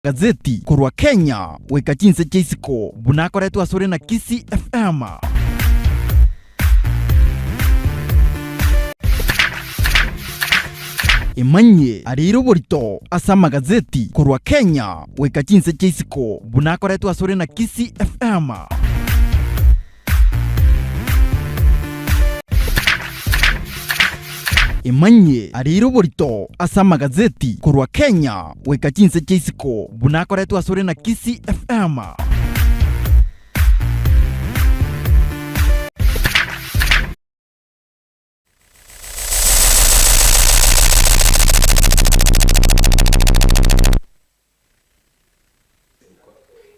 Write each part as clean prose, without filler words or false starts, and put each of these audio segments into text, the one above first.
Gazeti korwa Kenya goika chinse chia isiko buna akoretwe asore na Kisii FM. Emanyie areire oborito ase amagazeti korwa Kenya goika chinse chia isiko buna akoretwe asore na Kisii FM. Emanyie areire oborito ase amagazeti korwa Kenya goika chinse chia isiko buna akoretwe asore na Kisii FM.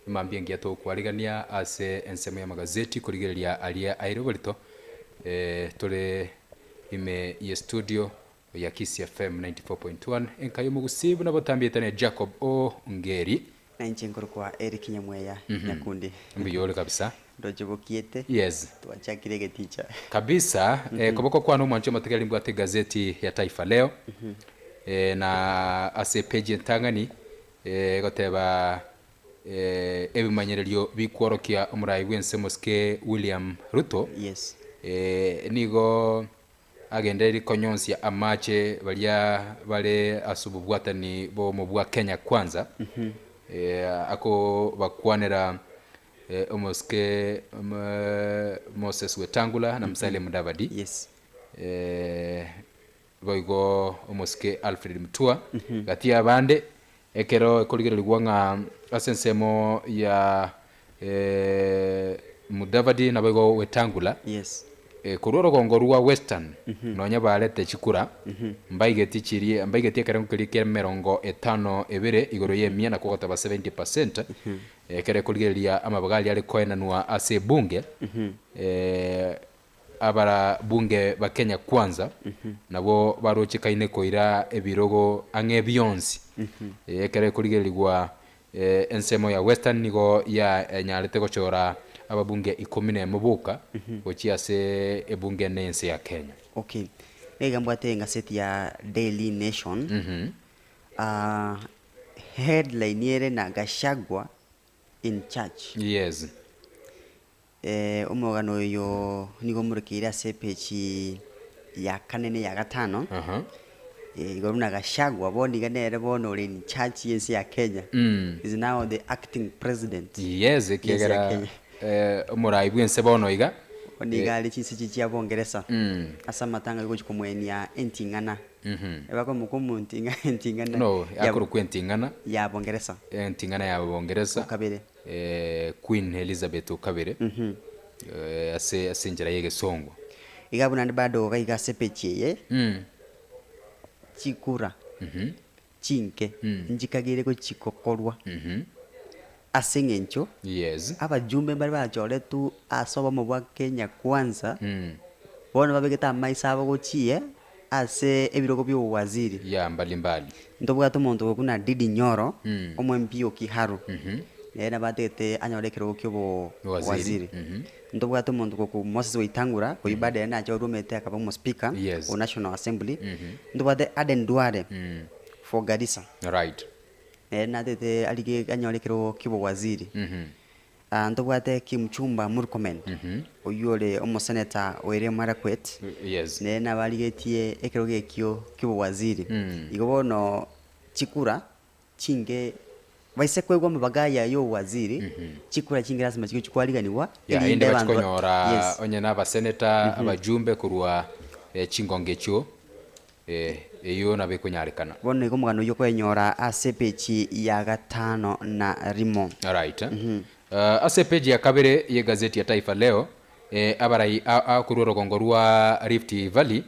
Mambia engiya tokwarigania ase ensemo y'amagazeti korigereria aria aire oborito eh, tore ime ye studio ya Kisii FM 94.1 enka y'omogusii buna botambiete ne Jacob O Ngeri. Na inche nkorokwa Eric Nyamweya Nyakundi. Mbuya ore kabisa. Ndoche bokiete. Yes. Twachakire egeticha. Kabisa eh, koboko kwane omwancho omotegereri mbwate egazeti ya Taifa Leo eh, na ase epeji entang'ani eh, egoteba eh, ebimanyererio bikworokia omorai bwense omosike William Ruto Yes. eh, nigo Agendererie konyonsia amache baria bare ase obobwatani bw'obomo bwa Kenya Kwanza, akobakwanera omosike Moses Wetangula na Musalia Mudavadi, Yes. boigo omosike Alfred Mutua, gati y'abande, ekero ekorigererigwa ng'a ase ensemo ya Mudavadi naboigo Wetangula, Yes. Korwa orogongo rwa Western nonya barete chikura, mbaigeti chiria mbaigeti ekerengo keria kia emerongo etano ebere igoro y'emia nakwo goteba 70%, ekero ekorigereria amabaga aria are koenanwa ase ebunge, abara bunge ba Kenya Kwanza nabwo barochekaine koira ebirogo ang'e bionsi. Ekero ekorigererigwa Ensemo ya Western nigo yanyarete gochora ababunge ikomi nemo boka gochia ase ebunge ene y'ense ya Kenya. Okay. Niga mbwate engaseti ya Daily Nation. Ah, headline ere na Gachagua in charge. Yes. Eh, omogano oyo nigo omorekeire ase epeji ya kane na eya gatano. Aha. Eh, igoro buna Gachagua bono iga nere bono ore in charge y'ense ya Kenya. Is now the acting president. Yes, y'ense ya ekiagera Kenya. eh, omorai bw'ense bono iga Bono iga are chinse echi chia Bongeresa ase amatanga agochia komoenia enting'ana. Ebakomoka omonto enting'ana no ya akorokwa enting'ana ya Bongeresa. enting'ana ya Bongeresa Okabere. Queen Elizabeth o kabere ase ase enchera y'egesongo. Iga abwo naende bado iga iga ase epeji eye, chikura chinke nchikageire gochikokorwa ase eng'encho Yes. abajumbe mbare bachoretwe ase obomo bwa Kenya Kwanza, bono babegete amaiso abo gochia ase ebirogo bia obowaziri. Ya mbali mbali. Ntobwate omonto oyo buna Ndindi Nyoro, omo MP o Kiharu, nere nabo atagete anyore ekerogo kia obo Waziri. waziri. Ntobwate omonto goku Moses Wetangula, oyio bado ere nache orwomete akaba omo speaker Yes. o National Assembly. Ntobwate Aden Duale for Garissa, Right. nere natagete arige anyore ekerogo kia obowaziri. Ah, ntobwate Kipchumba Murkomen, oyio ore omoseneta o Elgeyo Marakwet, Yes. nere nabarigetie ekerogo ekio ki'obowaziri. Igo bono chikura chinge baise koegwa amabaga aya y'obowaziri, chikura chinge lasima chigochia kwariganiwa, Yeah, erinde erinde abanto ba- bachikonyora Yes. onye na abaseneta, abajumbe korwa eh, chingongo echio eh, eyio nabo ekonyarekana. Bono igo omogano oyio okoenyora ase epeji ya gatano na rimo. Alright. Uh, ase epeji ya kabere y'egazeti ya Taifa Leo eh, abarai a- a korwa orogongo rwa Rift Valley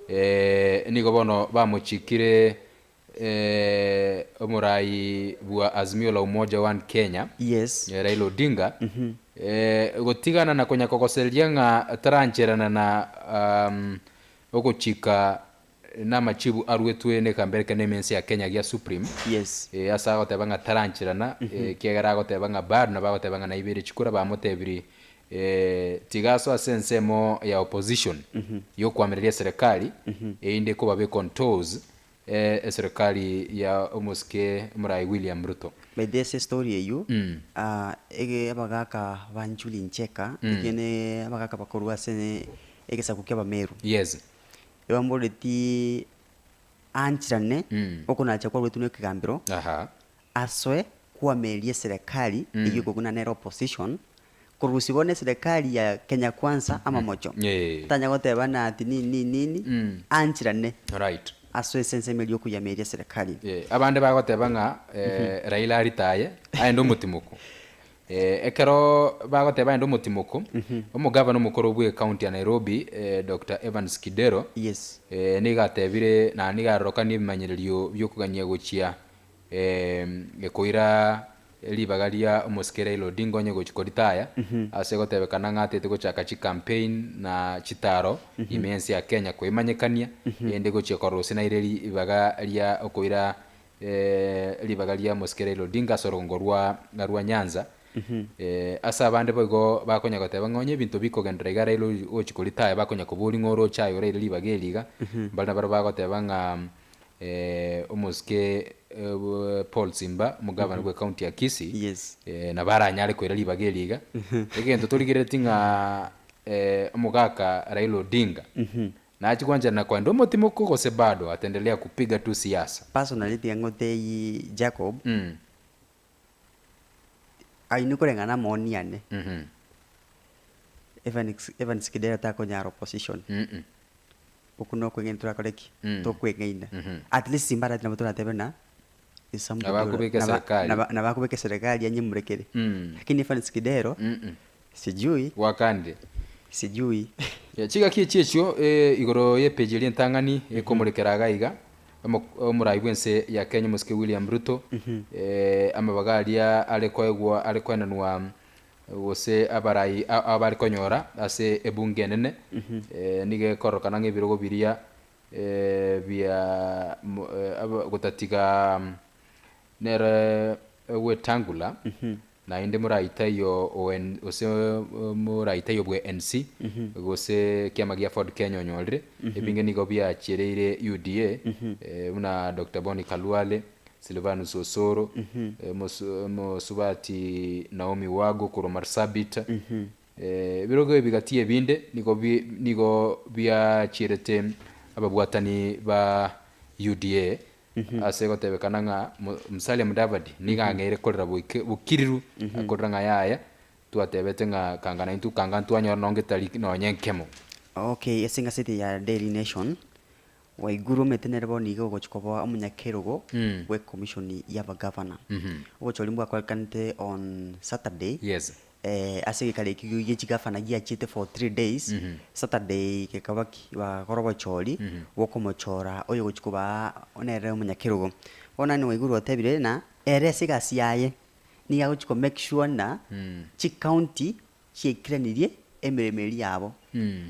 eh, nigo bono bamochikire eh, omorai bwa Azimio la Umoja One Kenya Yes. eh, Raila Odinga eh, gotigana na konya kogosereria ng'a tarancherana na um, Ogochika namachibu aruetwe nekambere kene ime ense ya Kenya gia Supreme, Yes. eh, ase agoteba ng'a tarancherana, ekiagera agoteba ng'a bado nabo agoteba ng'a naibere chikura bamotebiri eh, tiga asoe ase ensemo ya opposition yokoamereria eserekari erinde kobabeka on toes eh, eserekari ya omosike omorai William Ruto. By the way ase estory eywo, Mm. ah, ege abagaka ba Njuri Ncheka, ekiene abagaka bakorwa ase egesaku kia Abameru, Yes. ebamboretie ancherane Mm. okonacha kwarwetwe na ekegambero, Aha. asoe kwameria eserekari eywo ekobuna nere opposition, korusia bono eserekari ya Kenya Kwanza amamocho, Eh. tanya goteba ng'a ati nini nini, Mm. ancherane Right. asoe ase ensemo eria okoyameria eserekari. Eh, abande bagoteba ng'a eh, Raila aritaye aende omotimoko. Eh, ekero bagoteba aende omotimoko, omogavana omokoro bwe county ya Nairobi eh, Dr. Evans Kidero Yes. eh, nigo atebire na nigo arorokanie ebimanyererio biokogania gochia eh, koira ribaga ria omosike Raila Odinga onye gochia koritaya ase gotebekana ng'a atete gochaka chicampaign na chitaro ime ense ya Kenya koimanyekania ende gochia korora naire ribaga ria okoira eh, ribaga ria omosike Raila Odinga ase orogongo rwa rwa Nyanza. Eh, ase abande boigo bakonya goteba ng'a onye ebinto bikogenderera iga Raila ochi koritaya bakonya kobori ng'a oroche aye oraire ribaga eri iga, mbare nabaro bagoteba ng'a eh, omosike eh, Paul Simba omogavana bwe county ya Kisii Yes. eh, nabo aranyare koira ribaga eri iga. Egento torigereti ng'a eh, omogaka Raila Odinga nachi kwanchana kwenda omotimoko gose bado ataendelea kupiga tu siasa. Personally tiga ngotei Jacob, Ayio nikoreng'ana amaoni ane. Evans, Evans Kidero takonyara opposition. Okwo nokweng'aina torakore ki? Tokweng'aina. At least mbarati nabo toratebe ng'a is somebody ora- Nabakobeka naba- eserekari. naba- nabakobeka eserekari anyemurekere. Lakini Evans Kidero, sijui, Gwakande. sijui. Ya, chigaki echi echio eh, igoro y'epeji eria entang'ani ekomorekera iga iga omo- omorai bwense ya Kenya omosike William Ruto eh, amabaga aria are koegwa are koenanwa gose abarai a- abare konyora ase ebunge enene eh, nigo ekorokana ng'a ebirogo biria eh, bia mo- eh, aba- gotatiga nere Wetangula naende moraitaiyo ON gose moraitaiyo bwe NC gose kiama gia Ford Kenya onyorire ebinge nigo biachiereire UDA eh, buna Dr. Boni Khalwale Silvanus Osoro eh, mosu- mosubati Naomi Wago korwa Marsabit eh, ebirogo ebigati ebinde nigo bi- nigo biachierete ababwatani ba UDA ase gotebekana ng'a Mu- Musalia Mudavadi nigo ang'eire korera boike bokiriru akorera ng'a yaya twatebete ng'a kanga naintwe kanga ntwanyora nonye getari nonye nkemo. Okay, ase engaseti ya Daily Nation, Waiguru omanyete nere bono iga ogochia koba omonyakerogo bwe commission ya abagavana. Obochori mbwakorekanete on Saturday, Yes. eh, ase egekaro ekio gie chigavana giachete for 3 days. Saturday gekaba ki bagakora obochori bwokomochora oyo ogochia kobaa nere omonyakerogo. Bono nani Waiguru otebire ng'a ere ase egasi yaye nigo agochia ko make sure ng'a chicounty chiaikiranirie emeremo eria yabo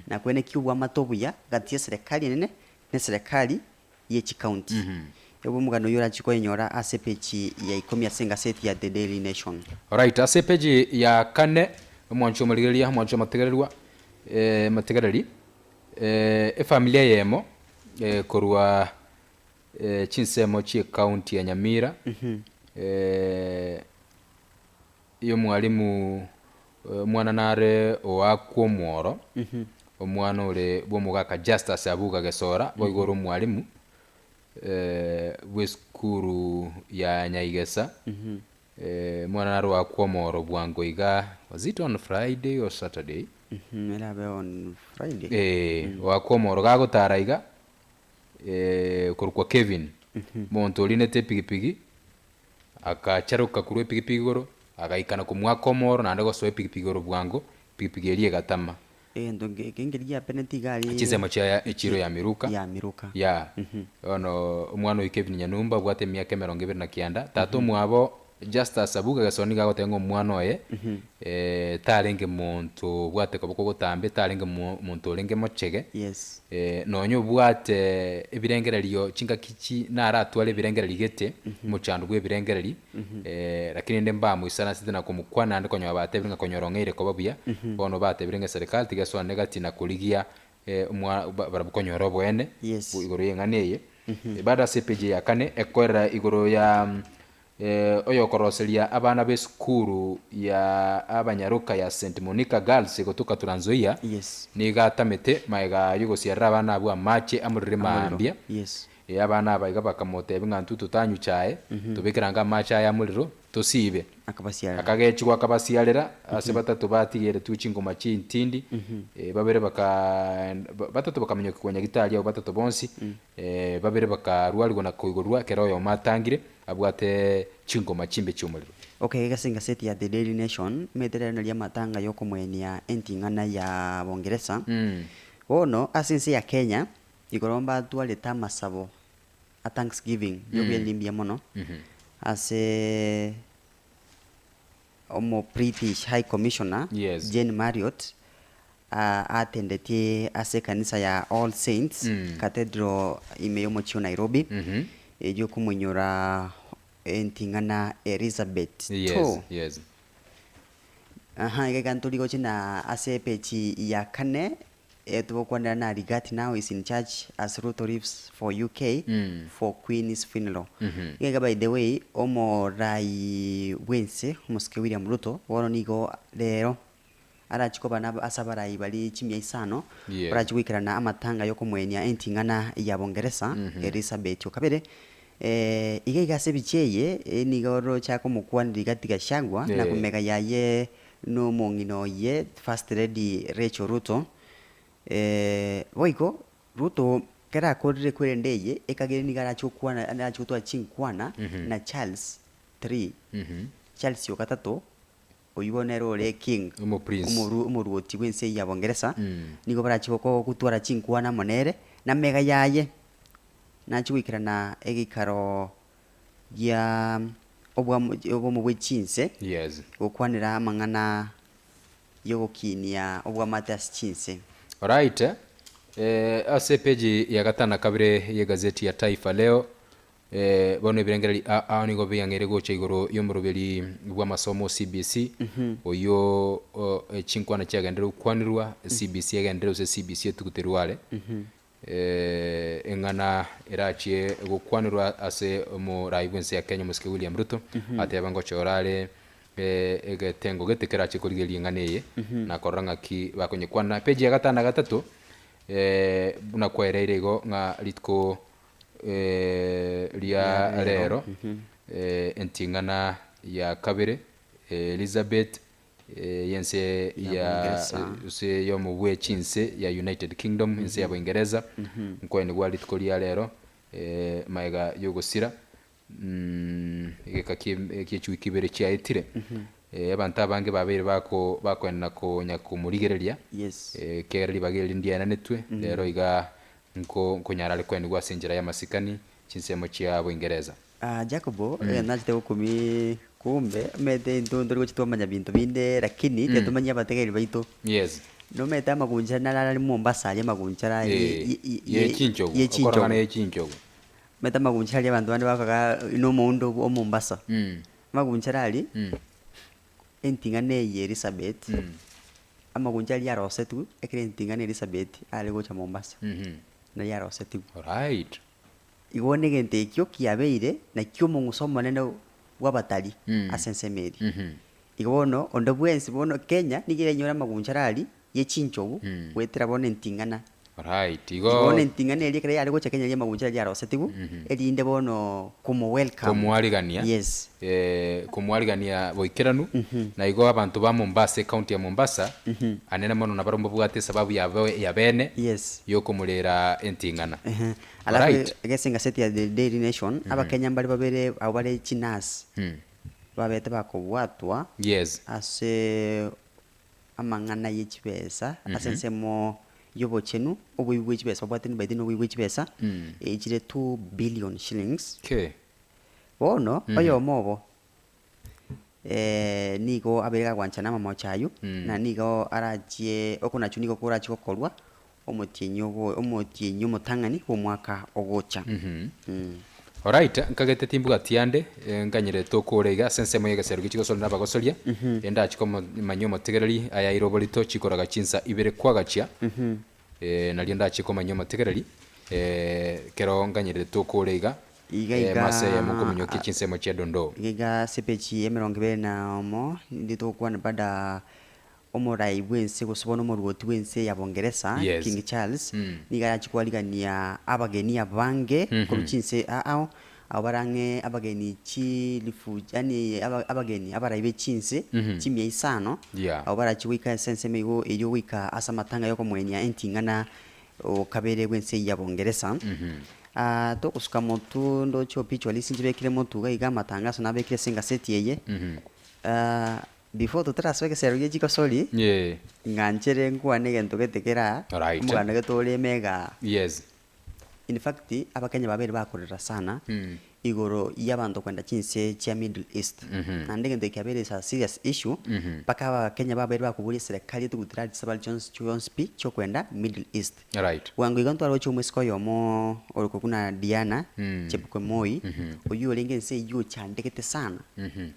na kweneki obwamate obuya gati ya eserekari enene na eserekari ye chicounty. Obo omogano oyio orachie koenyora ase epeji ya ikomi ase engaseti ya The Daily Nation. Alright, ase epeji ya kane omwancho omorigereria omwancho omotegererwa eh, motegereri eh, efamilia eyemo eh, korwa eh, chinsemo chia ecounty ya Nyamira eh, ya omwalimu omwana nare oakwa omworo omwana ore bwa omogaka Justus Abuga Gesora boigo ore omwalimu eh, bwa esukuru ya Nyaigesa eh, omwana nare oakwa omworo bwango iga was it on Friday or Saturday? Erabe on Friday. Eh, oakwa omworo gagotara iga eh, korokwa Kevin omonto orinete epigipigi akacharoka korwa epigipigi igoro agaikana komwaka omworo naende gosoa epigipigi igoro bwango epigipigi eria egatama. Egento kenge giapenete iga aria Chinsemo chia echiro ya Miruka. Ya Miruka. Ya bono omwana oyo Kevin Nyanumba obwate emiaka emerongo ebere na kianda tata omwabo Justus Abuga Gesoni nigo agoteba ng'a omwana oye eh, tarenge monto obwate koboko gotambe tarenge mo- monto orenge mochege. Yes. Eh, nonya obwate ebirengererio chingaki chi naratware ebirengererio gete omochando bwa ebirengereri eh, lakini rende mbamoisaransete na komokwana naende konyora batebire ng'a konyora ong'eire koba buya bono batebire ng'a eserikali tiga esoane gati na korigia eh, omwa ba- barabwo konyora oboene Yes. igoro ya eng'ana eye. Bado ase epeji ya kane ekoerera igoro ya Oyokoroseria abana b'esukuru ya abanyaroka ya St Monica Girls egotoka Trans Nzoia, Yes. nigo atamete magega y'ogosiarera abana abwo amache amorere Amorero. mambia. Yes. Abana aba iga bakamotebia ng'a intwe totanywa chae, tobekerange amache aya amorero tosiibe. Akabasiarera. Akagechigwa akabasiarera ase batato batigeretwe chingoma chintindi, babere baka batato bakaminyokigwa nyagitari abwo batato bonsi, Babere bakarwarigwa na koigorwa, kera oyomo atangire, abwate chingoma chimbe chi'omorero. Okay, ase engaseti ya The Daily Nation, omanyete rero naria amatanga y'okomoenia enting'ana ya Bongeresa. Bono ase ense ya Kenya, igoro mbatwarete amasabo a Thanksgiving, yokoiraneria mbuya mono, ase Omo British High Commissioner Yes. Jane Marriott atendetie ase ekanisa ya All Saints Cathedral ime y'omochie o Nairobi, erio komoinyora enting'ana Elizabeth Yes, ii. yes. Aha, iga iga ntori gochia na ase epeji ya kane, togokwanera na Rigathi now is in charge as Ruto leaves for UK for Queen's funeral. Iga iga by the way, omorai bwense omosike William Ruto, bono nigo rero Arachie koba nab ase abarai baria chimia isano, Yes. barachie goikerana amatanga y'okomoenia enting'ana ya Bongeresa, Elisabeti o kabere. Eh, iga iga ase ebichie eye, eh, nigo oroche akomokwanera Rigathi Gachagua, na Eh. komega yaye nomong'ina oye First Lady Rachel Ruto. Eh, boigo Ruto kera akorire kwerenda eye, ekagera nigo arachie gokwana arachie gotwara chinkwana na Charles three, Charles o gatato, Oyio bono nere ore king, Omoprince. omoru omoruoti bw'ense eyio ya Bongeresa, nigo barachie goko gotwara chinkwana amo nere, na amega yaye nachie goikerana egeikaro gia obwamo obomo bwe chinse, Yes. gokwanera amang'ana yogokinia obwamate ase chinse. Alright, ase epeji ya gatano na kabere y'egazeti ya Taifa Leo, Bono ebirengererio ao nigo biang'eire gocha igoro y'omoroberi bw'amasomo o CBC, oyio chinkwana chiagenderire gokwanirwa, CBC egenderere gose CBC etuguterwe are, eng'ana erachie gokwanirwa ase omorai bw'ense ya Kenya omosike William Ruto, ateba ngochora are egetengo gete kerachie korigereria eng'ana eye, na korora ng'aki bakonyekwana. Page ya gatano na gatato, buna kwaereire igo ng'a rituko ria rero, enting'ana ya kabere, Elizabeth, y'ense ya gose y'omobue chinse ya United Kingdom, ense ya Boingereza, nkoenigwa rituko ria rero, magega y'ogosira, egeka kie chiwiki ibere chiaetire, abanto abange babeire bako bakoenda konya komorigereria, ekiagera ribaga eri ndiaenanetwe, rero iga Nko nkonyara are kwenigwa ase enchera y'amasikani chinsemo chia Boingereza. Ah, Jacobo, eh, nachete gokumia kumbe omanyete intwe ntori gochia twamanya binto binde lakini tiatomanyia abategereri baito. Yes. Nomanyete amagunchara nare arari Mombasa aria amagunchara Eh, ye- ye- ye- ye chinchogu, ye chinchogu. okorogana ye chinchogu. Omanyete amagunchara aria abanto bande bakoga nomoundo o Mombasa. Amagunchara aria, enting'ana eye Elizabeth, Amaguncha aria arosetigwe, ekero enting'ana Elisabeti are gocha Mombasa, nario arosetigwe. Alright. Igo bono egento ekio kiabeire nakio omong'uso omonene bw'abatari ase ensemo eria. Igo bono onde bwensi bono Kenya nigo erenyore amagunchara aria ye chinchogu goetera bono enting'ana. Alright, Igo igo bono enting'ana eria ekero yare gocha Kenya riria amagunchara aria arosetigwe, erinde bono komo welcome. Komoarigania. Yes. Komoarigania boikeranu, na igo abanto ba Mombasa, ecounty ya Mombasa, anene mono nabarabwo mbabwate esababu yabo ya bene Yes. yokomorera enting'ana. Ehe. Alafu Alright. egese engaseti ya The Daily Nation, Abakenya mbare babere abwo bare chinurse, babete bakobwatwa Yes. ase amang'ana ye chibesa ase ensemo y'obochenu, oboibi bwe chibesa babwate nibaite na oboibi bwe chibesa, echire 2 billion shillings. Okay. Bono oyomo obo nigo abeire gagwanchana amamocho ayio, na nigo arachie okonachwa nigo korachie gokorwa omotienyi ogo omotienyi omotang'ani bw'omwaka ogocha. Alright, nkagete timbwati ande, nkanyerete okore iga ase ensemo y'egesero gichia gosoria na abagosoria, endachie komanya omotegereri ayaire oborito chikoraga chinsa ibere kwagachia, nario ndachie komanya omotegereri, ekero nkanyerete okore iga. Iga iga Mase eyemo kominyokia chinsemo chia dondoo. Iga iga ase epeji ya emerongo ebere na omo, ninde togokwana bada omorai bw'ense gose bono omorwoti bw'ense ya Bongeresa, Yes. King Charles, Mm. nigo arachie kwarigania abageni abange korwa chinse ao ao, abwo bare ang'e abageni chilifu yaani aba abageni abarai be chinse chimia isano, Yeah. abwo barachie goika ase ensemo igo erio goika ase amatanga yokomoenia enting'ana okabere bw'ense eyio ya Bongeresa. Togosuka motwe ndoche obituaries nchibekire motwe iga iga amatangaso nabekire ase engaseti eye. Before totarasoa egesero gie chigosori, Yeah. ng'anchere nkwane egento gete kere aa, Alright. omogano gete ore emega. Yes. In fact, abakenya babere bakorera sana Mm. igoro y'abanto kwenda chinse chia Middle East. Mhm. Naende egento eke kiabeire is a serious issue, Mhm. mpaka abakenya babere bakoboria eserekari etugutire aria chisabari chionsi chionsi pi chiokwenda Middle East. Right. Bwango iga ntwaroche omoiseke oyomo orokwa buna Diana Mm. Chepkwemoi, Mhm. oyio orenge ense eyio ochandegete sana. Mhm.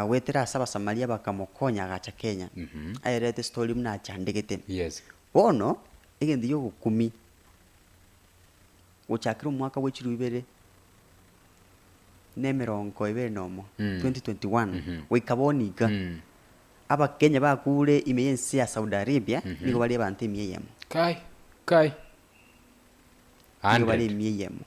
Goetera ase Abasamaria bakamokonya agacha Kenya. Mhm. Aerete story buna achandegete. Yes. Bono, egento gi'ogokumia, gochakera omwaka bwe chilifu ibere na emerongo ebere na omo, Mm. 2021, Mhm. goika bono iga, Mm. Abakenya bakure ime y'ense ya Saudi Arabia Mhm. nigo bare abanto emia eyemo. Kai, kai. Nigo bare 100. emia eyemo.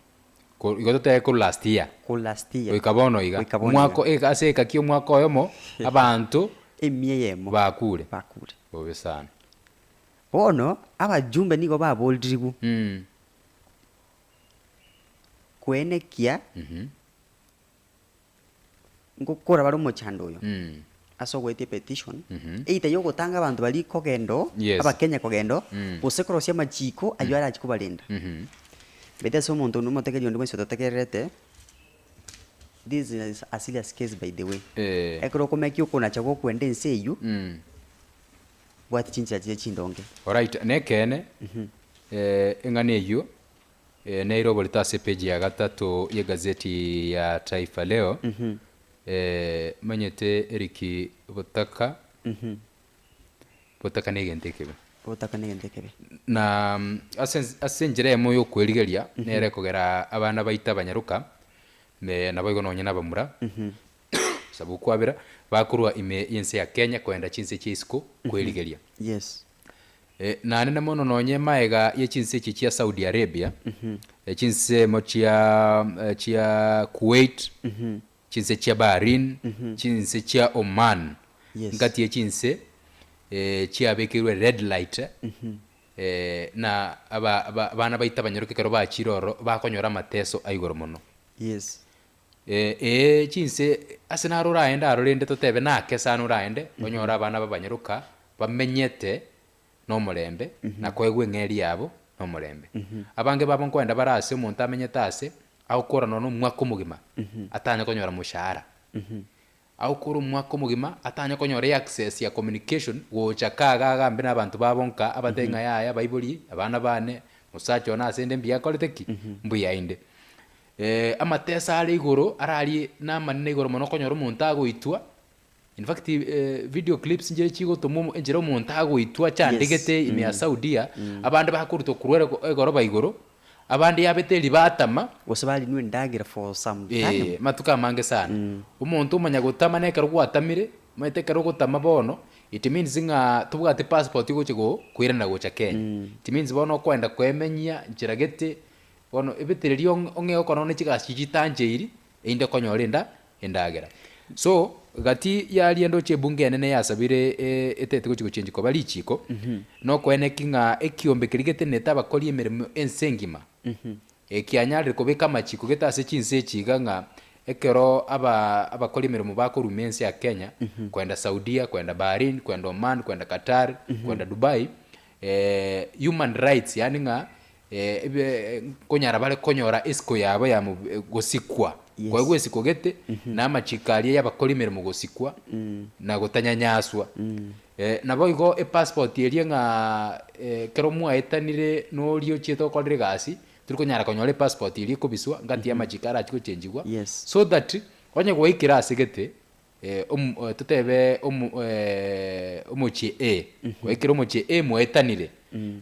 Ko- Igo totebe korwa last year. Korwa last year. Goika bono iga. Goika bono Omwaka iga. eka ase eka ki omwaka oyomo, abanto Emia eyemo. bakure. Bakure. Bobe sana. Bono abajumbe nigo baboririgwe Mm. koenekia Mhm. ngokora bare omochando oyo Mm. ase ogoetia epetition, Mhm. either yogotanga abanto baria kogenda oo, Yes. abakenya kogenda oo, Mm. gose korosia amachiko aywo arache kobarenda. Mhm. Bete ase omonto onde omotegereri onde bwensi ototegererete, this is a serious case by the way. Eh. Ekero okomekia okonacha gokwenda ense eywo, Mm. bwati chinchera chiria chindonge. Alright, nekeene, eh, eng'ana eywo Neire oborito ase epeji ya gatato y'egazeti ya Taifa Leo, manyete eriki botaka, botaka negento ekebe. Botaka negento ekebe. Na ase ase enchera eyemo yokwerigeria nere ekogera abana baito abanyaroka, naboigo nonye na abamura, sababu kwabera, bakorwa ime y'ense ya Kenya kogenda chinse chia isiko kwerigeria. Yes. Naende na mono nonye magega ye chinse echi chia Saudi Arabia, chinsemo chia chia Kuwait, chinse chia Bahrain, chinse chia Oman, Yes. ngati ye chinse chiabekeirwe red light na aba aba abana baito abanyaroke ekero bachire ororo bakonyora amateso a igoro mono. Yes. Ee, chinse ase naro oraende aro rende totebe nake sana oraende, onyore abana b'abanyaroka bamenyete nomorembe, na koegwa eng'eria yabo nomorembe. Abange babo nkoenda bare ase omonto amenyete ase, agokora nonya omwaka omogima, atanye konyora moshahara. Agokora omwaka omogima, atanye konyora eaccess ya communication gocha ka iga agambe na abanto babo nka, abatebie ng'a yaya baibori, abana bane, mosacha one ase inde mbuya nkorete ki? Mbuya inde. Amateso are igoro ararie namanene igoro mono okonyora omonto agoitwa, in fact video clips nchire chigotomwa omo enchera omonto agoitwa achandegete ime ya Saudia, abande bakorutwa korwa ere egoroba igoro, abande yabete eri batama. Gose barinwe endagera for some time. Ee, matuko amange sana. Omonto omanya gotama na ekero gwatamire, omanyete ekero ogotama bono, it means ng'a tobwati passport ogochia go koirana gocha Kenya. It means bono okoenda koemenyia nchera gete, Bono ebetereria ong'e gokora ne chigasi chiria chitancheiri, erinde okonyora enda endagera. So, gati yaria ndoche ebunge enene yasabire etete gochia gochengi koba richiko, nokoeneki ng'a ekiombe keria getenenete abakori emeremo ense engima, ekianyarire kobeka amachiko gete ase chinse echi iga ng'a ekero aba abakori emeremo bakoruma ense ya Kenya, kwenda Saudia, kwenda Bahrain, kwenda Oman, kwenda Qatar, kwenda Dubai, human rights yaani ng'a Ebe nkonyara bare konyora esiko yabo ya gosikwa, Yes. koegwa esiko gete, na amachiko aria y'abakori emeremo gosikwa, na gotanyanyaswa. Naboigo epassport eria ng'a ekero mwaetanire noria ochiete gokorera egasi, tori konyara konyora epassport eria ekobiswa ngati y'amachiko arachi gochenchigwa, Yes. so that onye gwaikire ase gete. Totebe omochie A, gwaikire omochie A mwaetanire,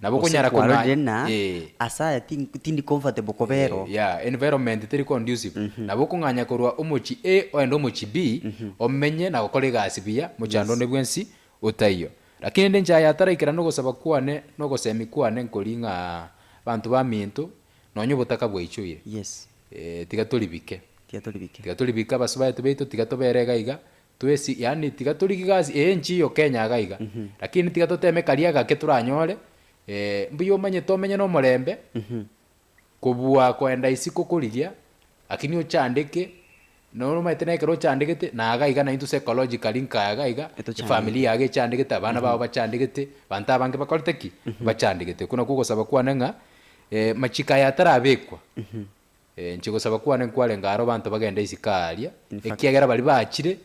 nabo Gose okonyara kong'a kwarorire ng'a eh. ase aya tin- tindi comfortable kobera oo. Yeah, environment teri conducive. Nabo okong'anya korwa omochie A oende omochie B, omenye na gokora egasi buya, mochando onde bwensi otaiyo. Lakini rende inche aye ataraikerana ogosaba kwane na ogosemi kwane nkori ng'a abanto baminto, nonya obotaka bwaichoire, Yes. tiga toribike. Tiga toribike. Tiga toribike abasubaeti baito, tiga tobere iga iga, twesi yaani tiga torigie gasi eye nchiyo Kenya iga iga, lakini tiga toteme karia gake toranyore, mbuya omanyete omenye na omorembe, kobua koenda isiko korigia, lakini ochandeke, noro omanyete na ekero ochandegete, na iga iga naintwe psychologically nka iga iga, Etochandegete. efamiri yago echandegete, abana bao bachandegete, abanto abange bakorete ki? Bachandegete. Okwo nakwo ogosaba kwane ng'a, machiko aya atarabekwa. Inche gosaba kwane nkwarenge aro abanto bagende isiko aaria, In fact. ekiagera baria bachire,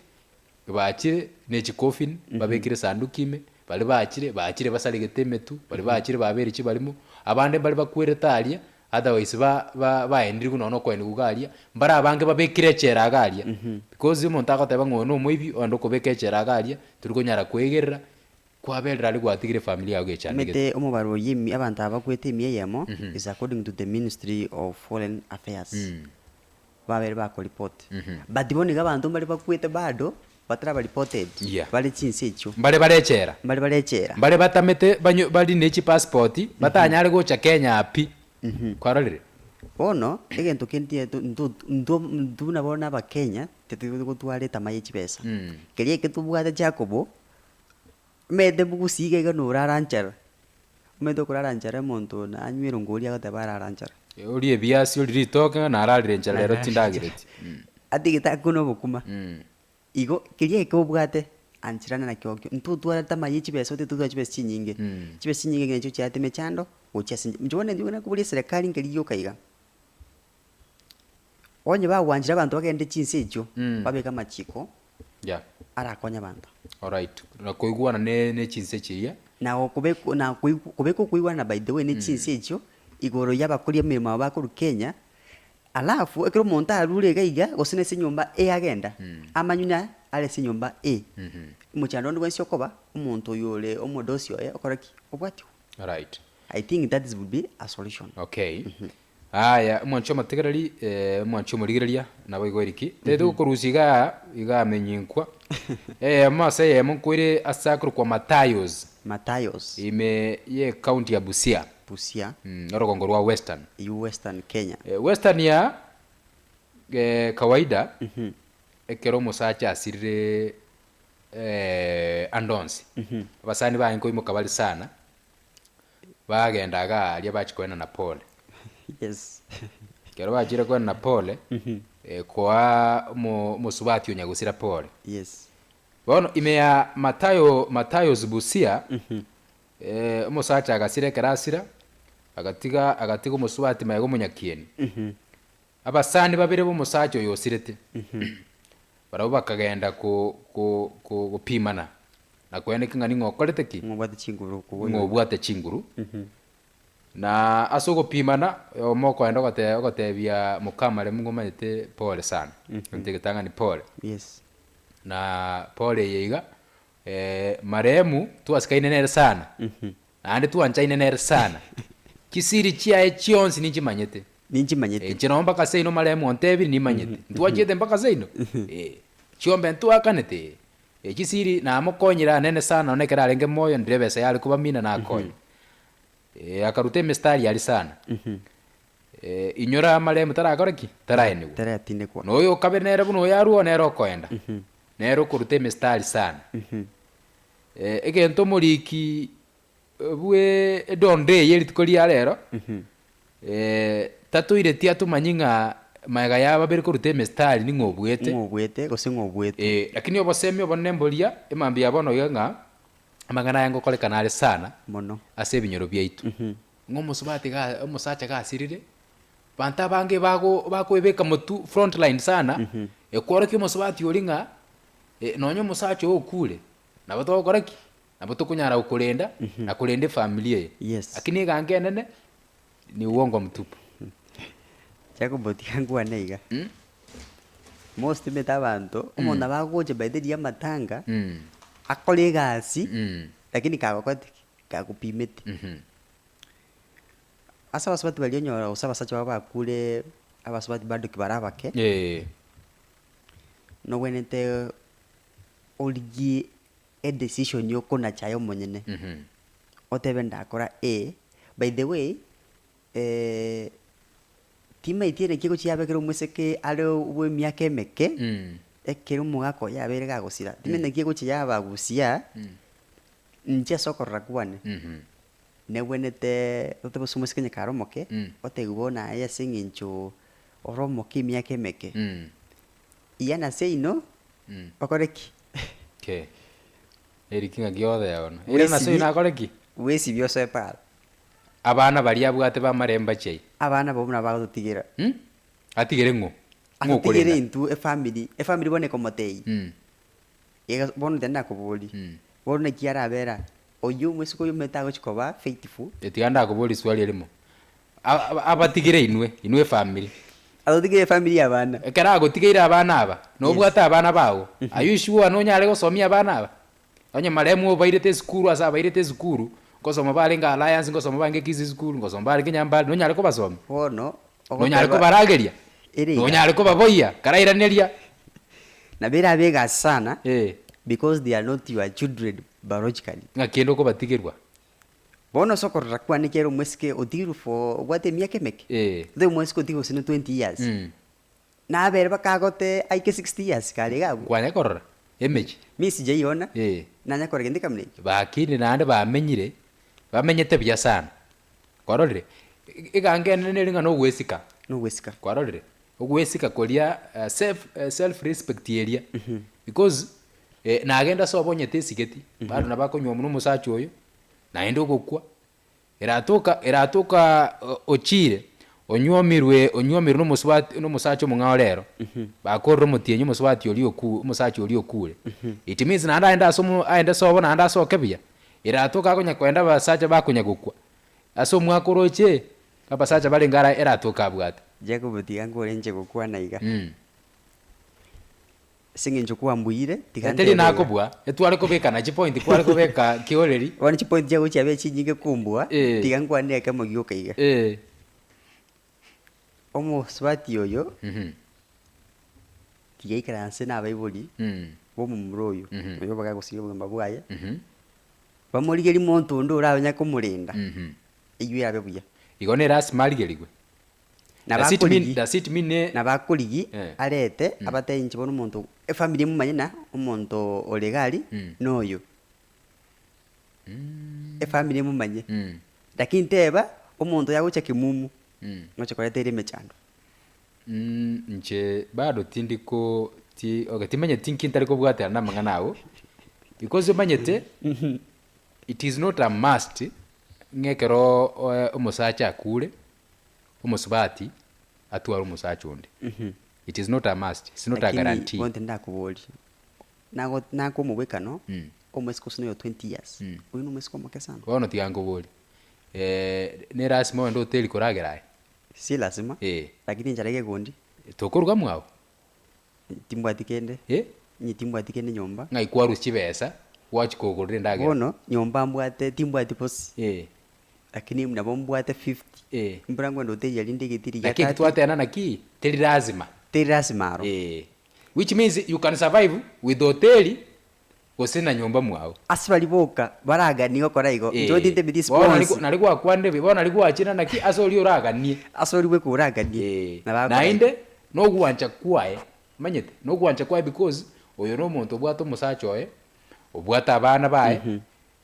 bachire ne chikofini, babekire esanduki ime, baria bachire, bachire basaregete emetwe, baria bachire babeire chibarimo, abande mbare bakwerete aria, otherwise ba ba baendirwe nonya na okoenigwa iga aria, mbare abange babekire echela iga aria, because omonto agoteba ng'a oyo na omoibi, ogende okobeka echela iga aria, tori konyara koegerera, Kwaberire aria gwatigire efamiri yao gechandegete. Omanyete omobaro oyio emi abanto aba bakwete emia eyemo is according to the ministry of foreign affairs babere bakoreport but bono iga abanto mbare bakwete bado bataraba reported Yeah. bare chinse echio Mbare bare echela. mbare bare echela. Mbare batamete banyo bari ne chipassport batanyare gocha Kenya pi. Kwarorire? Bono egento kende nto nto intwe buna bono abakenya titobwenereti gotwara etama ye chibesa keria eke tobwate Jacobo. Omanyete bogusii iga iga norara nchara, omanyete okorara nchara omonto nanywa erongo oria agoteba arara nchara. Orie ebiasi, orie ritoke ng'a nararire nchara rero tindagereti. Atigete akune obokima. Igo keria eke obwate ancherana nakio okio. Ntotware tamaa ye chibesa otete totware chibesa chinyinge. Chibesa chinyinge nachio chiarete emechando gochia ase inche. Inche bono intwe nakoboria eserekari nkeri gioka iga, onye bagwanchire abanto bagende chinse echio, babeke amachiko. Yeah. Arakonye abanto. Alright. Na koigwana ne ne chinse chiria. Na gokobekwa na koigw kobeka okoigwana by the way ne chinse echio, igoro y'abakori emeremo aba bakorwa Kenya, alafu ekero omonto arure iga iga, gose na ase enyomba A agenda, amanywe na are ase enyomba A. Omochando onde bwensi okoba, omonto oyo ore omodosi oye okore ki? Obwatiwe. Alright. I think that is would be a solution. Okay. Aya, omwanchi omotegereri, omwanchi omorigereria, naboigo eriki. Tari gokorusia igaa, igaa amenyinkwa. Eyemo ase eyemo nkoire ase akorokwa Matayos, Matayos. ime ye county ya Busia, Busia. Orogongo rwa Western. Eywo Western Kenya. Western ya kawaida, ekero omosacha asirire ande onsi, abasani baye nkoimoka bare sana, Bagenda iga aria bachia koenana pole. Yes. Ekero bachire koenana pole, koa omo omosubati o nyagusira pole. Yes. Bono ime ya Mathayo Mathayo's Busia, omosacha agasira ekero asira, agatiga agatiga omosubati magega omonyakieni. Abasani babere b'omosacha oyo osirete, barabwo bakagenda ko ko ko gopimana na koeneka ng'a ning'o okorete ki? Ng'a obwate chinguru kobua Ng'a oyonde. obwate chinguru. Na ase ogopimana, oyomo okoenda ogote ogotebia mokamaremu ng'a omanyete pole sana, egento egetang'ani pole. Yes. Na pole eye iga, marehemu twasikaine nere sana, Naende twanchaine nere sana. Chisiri chiaye chionsi ninchimanyete. Ninchimanyete. Inche noo mpaka seino maremo ontebire nimanyete. Ntwachiete mpaka seino? Eh. Chiombe ntwakanete? Eh. Chisiri namokonyire anene sana nonye ekero arenge moyo ndire ebesa yare kobamina nakonya. Eh, akaruta emistari aria sana. Eh, inyora amaremo tarakora ki? Taraenigwa. Taratindekwa. Na oyo okabere nere buna oyo arue nere okoenda. Nere okoruta emistari sana. Egento omoriki bwe edondo eye rituko ria rero, tatoireti atomanye ng'a magega ya babere koruta emistari ning'o obuete. Ng'o obuete gose ng'o obuetwe. Lakini obosemi obonene mboria emambia ya bono iga ng'a amang'ana aya ngokorekana are sana Mono. ase ebinyoro biaito. Ng'a omosubati ga omosacha gasirire, banto abange bago bakoebeka motwe frontline sana, ekworokia omosubati oria ng'a Nonya omosacha oo okure, nabo togokora ki? Nabo tokonyara gokorenda na korenda efamiri eye. Yes. Lakini eganka enene ni uongo mtupu. Jacob tiga nkwane iga. Most omanyete abanto, omonto nabo agocha by the riria amatanga, Mm. akore egasi, Mm. lakini kagokoreti ki? Kagopimete. Mhm. Ase abasubati baria onyora gose abasacha babo bakure, abasubati bado ki bare abake, Eh. nobwenerete origie edecision yokonacha aye omonyene, Mhm. otebe ndakora A, by the way, timaeti ere egochia yabekera omoiseke are bwa emiaka emeke, Mm. ekero omogaka oye abeire gagosira, timanyeti naki egochia yabagusia, inche ase okorora kwane, Mhm. nebwenerete totebe ase omoiseke onye kare omoke, Mm. otebiwe bono aye ase eng'encho ore omoke emiaka emeke, Mm. iyana seino, Mm. okore ki? Kee. Eriki ng'aki othea bono. Ere na seino akore ki? Bwesibie osoe para. Abana baria abwate b'amaremba chiaye. Abana abwo buna bagototigera. Mm? Atigere ng'o? Ng'o Atotigere okorenda? intwe efamily, efamily bono ekomotebia. Mm. Iga bono tari nakoboria, Mm. bono naki arabera oyio omosike oyio omanyete agochi koba faithful. Tiga ndakoborie riswali erimo. A- a- Abatigere inwe, inwe efamily. Atotigere efamily ya abana. Ekero agotigeire abana aba, nobwate abana bago, are you sure nonyare gosomia abana aba? Onye maremu obairete esukuru ase abairete esukuru, nkosoma barenge Alliance, nkosoma barenge Kisii school, nkosoma barenge Nyambari, nonyare kobasomia? Bono Nonyare ogoteba kobarageria? ere iga. Nonyare kobaboyia? Karairaneria. Nabo erabe egasi sana Eh. because they are not your children biologically. Ng'a kende okobatigerwa. Bono ase okorora kwane ekiagera omosike otigirwe for obwate emiaka emeke, Eh. tobe omosike otigirwe gose ne 20 years, Mm. nabere bakagote aike 60 years kare iga abwo. Kwanya korora emechie. Mi sijaiona, Eh. nanya korora gento kamuna ekio. Bakini naende bamenyire, bamenyete buya sana. Kwarorire? Egango enene nere ng'a nogwesika. Nogwesika. Kwarorire? Ogwesika koria self self respect eria. Because nagenda ase obonyete esigeti, bado nabo akonywa buna omosacha oyo, naende ogokwa, eratoka eratoka ochire, onywomirwe onywomirwe na omosubati na omosacha omong'ao rero, bakorire omotienyi omosubati oria oku omosacha oria okure. It means naende aende ase omo aende sobo naende asoke buya, eratoka akonya koenda abasacha bakonya gokwa, ase omwaka oroche, abasacha barenge ara eratoke abwate. Jacob tiga nkore inche gokwana iga. Ase eng'encho kwambuire, tiga Teri ntebe iga. nakobua, etware kobekana chipoint kware kobeka kioreri. Bono chipoint chiago chiabeire chinyinge kombua, Eh. tiga nkwane ekemo gioka iga. Eh. Omosubati oyo, Mhm. tiga aikaranse na abaibori Mm. ba omomura oyo, Mhm. oyo bagagosiria obogima bwaye, Mhm. bamorigerie monto onde orabanya komorenda, Mhm. eywo erabe buya. Igo ne lasima arigerigwe. Does it mean, Nabakorigi does it mean ne nabakorigi Eh. arete Mm. abatebie inche bono omonto efamiri emomanye na omonto ore iga aria Mm. noyo. Efamiri emomanye Mm. lakini teba omonto yagocha kimumu Mm. ngocha koreta ere emechando. Mm, inche bado tindi ko ti okay timanyeti nki ntari kobwaterana na amang'ana ago, because omanyete it is not a must ng'a ekero omosacha akure. omosubati atware omosacha onde. It is not a must, it's not a Lakini guarantee. bono tindakoboria, nago nakwa omobwekano, Mm. omoiseke ase noyo 20 years, Mm. oyio nomoiseke omoke sana. Bono tiga nkoborie, ne lasima ogende hoteli koragera aye? Si lasima, Eh. lakini enchara iga egondi. Tokoruga mwao? Timbwati kende, Eh? inye timbwati kende nyomba. Ng'ai kwarusia chibesa gwachia kogorera endagera? Bono nyomba mbwate timbwati bosi, Eh. lakini nabo mbwate 50, Eh. mbura nkoenda hoteli aria ndigeti rigia Naki eki 30. twatena naki, teri lazima. Teri lazima aro. Eh. Which means you can survive with hoteli gose na nyomba mwao. Ase baria boka baraganie gokora igo, Eh. inche otintebeti Bono nari sponsor. nari gwakwanire buya, bono nari gwachire naki ase oria oraganie. Ase oria bweka oraganie, Eh. nabo akora igo. Naende, nogwancha kwaye, omanyete, nogwancha kwaye because oyo na omonto obwate omosacha oye, obwate abana baye,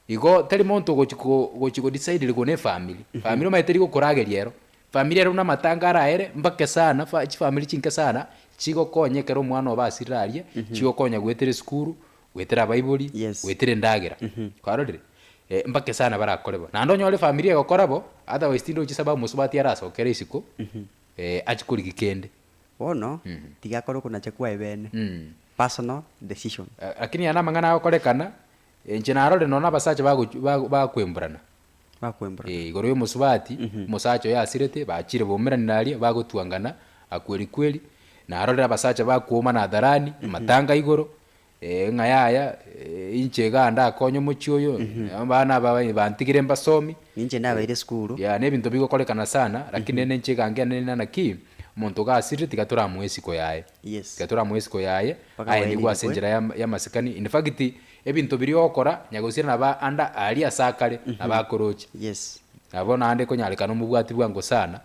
igo tari monto ogochi ko gochi ko decide rigo na efamiri. Famiri omanyete rigokorageria ero, famiri ero buna amatanga araere, mbake sana fa chifamiri chinke sana, chigokonya ekero omwana obo asirire aria, chigokonya goetera esukuru, goetera abaibori, Yes. goetera endagera. Kwarorire? Mbake sana barakore bo. Naende onyore efamiri egokora bo, otherwise tindochi sababu mosubati arasokere isiko, achie korigia kende. Bono, tiga akore okonacha kwaye bene, personal decision. Lakini aya namang'ana agokorekana, inche narorire nonya na abasacha bagochi bago bakoemburana. Bakoemburana. Eh, igoro ya omosubati, omosacha oyo asirete, bachire baumeranire aria, bagotwangana, akweri kweri. Narorire abasacha bakwomana hadharani, amatanga igoro, ng'a yaya, inche igaa ndakonye omochie oyo, abana aba bantigire mbasomi. Ninche nabeire esukuru. Yeah, na ebinto bigokorekana sana, lakini rende inche iga ngenene naki, omonto iga asirire tiga toramoe esiko yaye. Yes. Tiga toramoe esiko yaye, Mpaka aenigwe ase bwaenigwe. enchera ya y'amasikani, in fact, ebinto biria ogokora, nyagosira nabo anda aria ase akare, nabo akoroche. Yes. Nabo naende ekonyarekana omobwati bwango sana,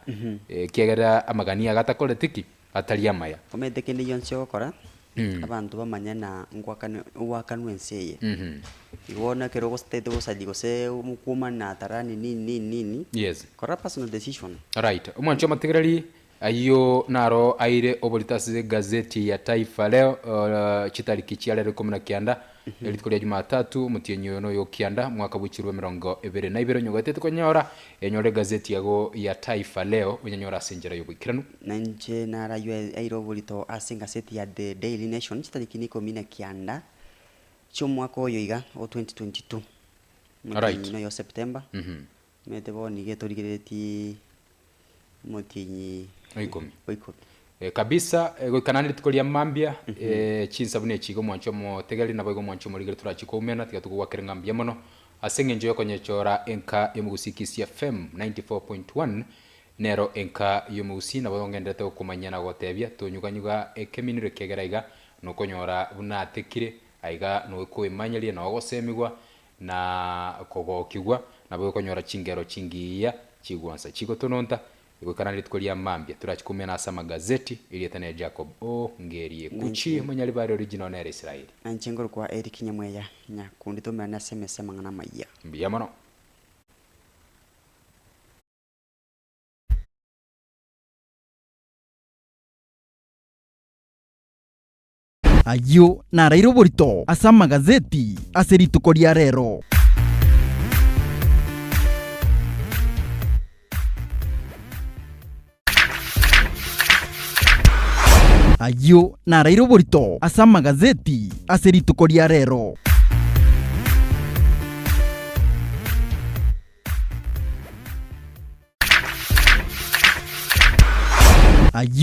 ekiagera amagani aya gatakoreti ki? Atari amaya. Omanyete kende gionsi ogokora, abanto bamanye na ngwakane ogwakanwe ense eye. Igo bono ekero ogositete gosaria gose omokuomani atarani nini nini nini, Yes. kora personal decision. Alright, omwanchi omotegereri, ayio naro aire oborito ase egazeti ya Taifa Leo, chitariki chia rero ikomi na kianda, rituko ria Jumatatu, omotienyi oyo noyo o kianda, omwaka bwe chirwe emerongo ebere na ibere, onye ogaetete konyora, enyore egazeti yago ya Taifa Leo, onyenyore ase enchera y'oboikeranu. Na inche naraywe aire oborito ase engaseti ya The Daily Nation chitariki ikomi na kianda chi'omwaka oyo iga o 2022, Alright. omotienyi noyo o September, omanyete bono iga etorigereretie omotienyi O ikomi. o ikomi. Kabisa, goika naende rituko ria mambia, chinsa buna echi iga omwanchi omotegereri naboigo omwanchi omorigeri torachie koumena, tiga togogwakere ng'a mbuya mono, ase eng'encho yokonyechora enka y'omogusii Kisii FM 94.1, Nero enka y'omogusii nabo ngenderete gokomanyia na gogotebia, Tonyuganyuga ekeminiro ekiagera aiga nokonyora buna atekire, aiga nokoemanyeria na ogosemigwa na kogokigwa, nabo okonyora chingero chingiya chigwansa chigotononta, goikera rituko ria mambia torachie koumena ase amagazeti, erieta nere Jacob O. Ngerie Kuchi, Omonyaribari original nere Israeli. Na inche ngorokwa Eric Nyamweya, Nyakundi tomerane ase emesa amang'ana amayia. Mbuya mono. Ayio naraire oborito ase amagazeti ase rituko ria rero. Ayio naraire oborito ase amagazeti ase rituko ria rero. Ayio.